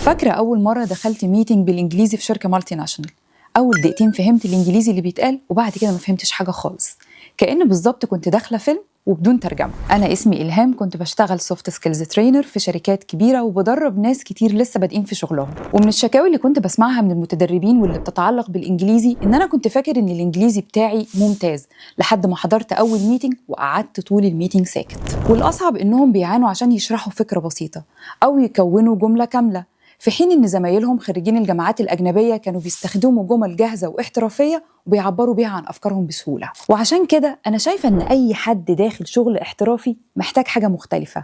فاكره اول مرة دخلت meeting بالانجليزي في شركة multinational، اول دقيقتين فهمت الانجليزي اللي بيتقال، وبعد كده ما فهمتش حاجة خالص، كأن بالظبط كنت داخله فيلم وبدون ترجمه. انا اسمي الهام، كنت بشتغل soft skills trainer في شركات كبيرة وبدرب ناس كتير لسه بادئين في شغلهم. ومن الشكاوي اللي كنت بسمعها من المتدربين واللي بتتعلق بالانجليزي ان انا كنت فاكر ان الانجليزي بتاعي ممتاز، لحد ما حضرت اول meeting وقعدت طول ال meeting ساكت. والاصعب انهم بيعانوا عشان يشرحوا فكرة بسيطة او يكونوا جملة كامله، في حين ان زمايلهم خريجين الجامعات الاجنبية كانوا بيستخدموا جمل جاهزة واحترافيه وبيعبروا بيها عن افكارهم بسهوله. وعشان كده انا شايفه ان اي حد داخل شغل احترافي محتاج حاجة مختلفه،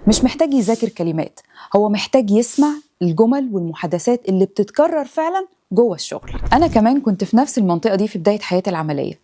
مش محتاج يذاكر كلمات، هو محتاج يسمع الجمل والمحادثات اللي بتتكرر فعلا جوه الشغل. انا كمان كنت في نفس المنطقة دي في بداية حياتي العمليه،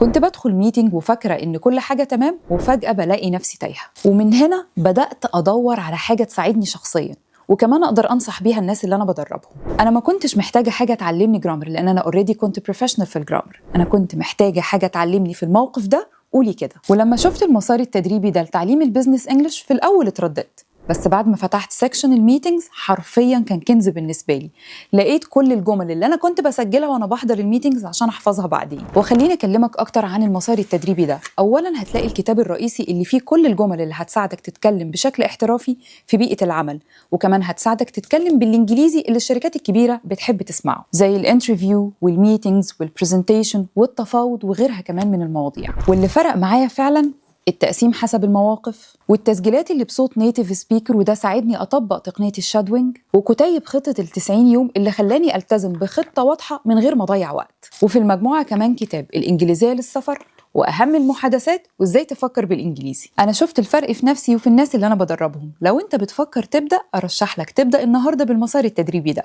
كنت بدخل meeting وفاكرة إن كل حاجة تمام، وفجأة بلاقي نفسي تايهة. ومن هنا بدأت أدور على حاجة تساعدني شخصيا وكمان اقدر انصح بيها الناس اللي انا بدربهم. انا ما كنتش محتاجه حاجة تعلمني grammar، لان انا already كنت professional في ال grammar. انا كنت محتاجه حاجة تعلمني في الموقف ده قولي كده. ولما شفت المسار التدريبي ده لتعليم ال business English، في الاول اترددت، بس بعد ما فتحت section ال meetings حرفيا كان كنز بالنسبة لي. لقيت كل الجمل اللي انا كنت بسجلها وانا بحضر ال meetings عشان احفظها بعدين. وخليني اكلمك اكتر عن المسار التدريبي ده. اولا هتلاقي الكتاب الرئيسي اللي فيه كل الجمل اللي هتساعدك تتكلم بشكل احترافي في بيئة العمل، وكمان هتساعدك تتكلم بالانجليزي اللي الشركات الكبيرة بتحب تسمعه، زي ال interview وال meetings وال presentation والتفاوض وغيرها كمان من المواضيع. واللي فرق معايا فعلا التقسيم حسب المواقف والتسجيلات اللي بصوت native speaker، وده ساعدني اطبق تقنية ال shadowing، وكتيب خطه ال90 يوم اللي خلاني التزم بخطه واضحة من غير ما اضيع وقت. وفي المجموعة كمان كتاب الانجليزية للسفر واهم المحادثات وازاي تفكر بالانجليزي. انا شفت الفرق في نفسي وفي الناس اللي انا بدربهم. لو انت بتفكر تبدا، ارشح لك تبدا النهارده بالمسار التدريبي ده.